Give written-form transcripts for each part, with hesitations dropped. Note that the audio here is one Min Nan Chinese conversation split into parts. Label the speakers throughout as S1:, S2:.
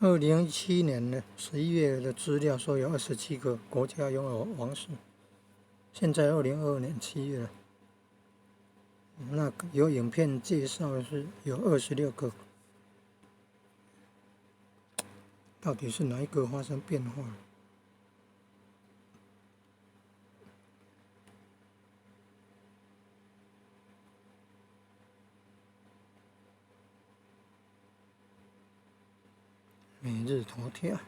S1: 2017年的11月的資料說有27個國家擁有王室，現在2022年7月了，那有影片介紹是有26個，到底是哪一個發生變化？每日頭條。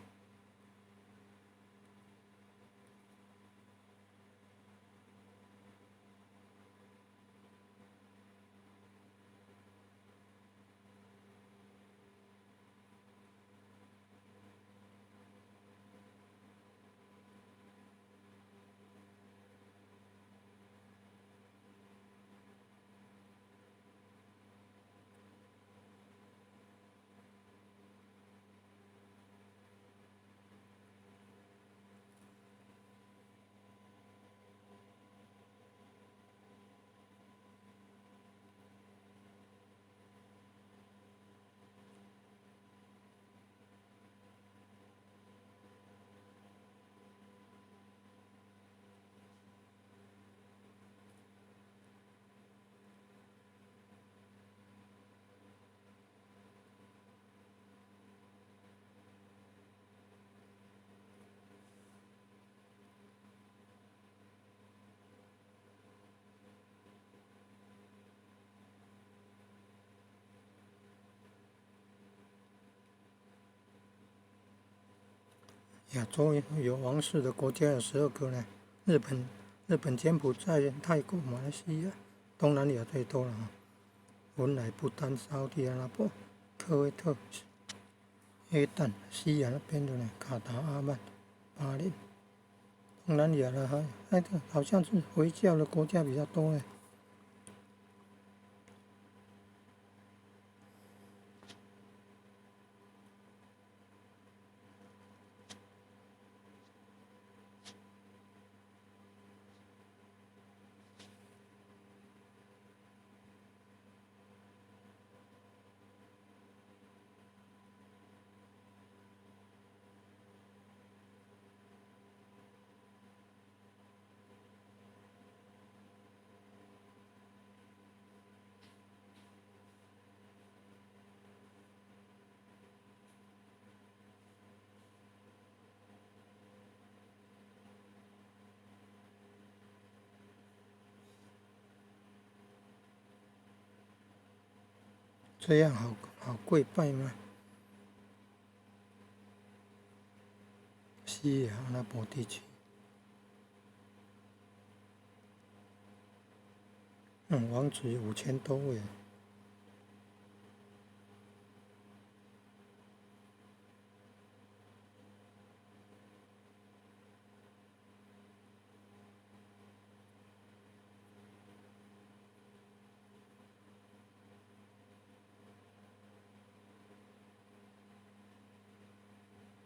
S1: 亞洲有王室的國家有12個呢，日本、日本、柬埔寨、泰國、馬來西亞、東南亞最多了哈。文萊、不丹、沙特阿拉伯、科威特、約旦、西亞那邊的呢，卡達、阿曼、巴林。東南亞的還那個好像是回教的國家比較多呢。這樣好好跪拜嗎？西亞阿拉伯地區，王子5000多位。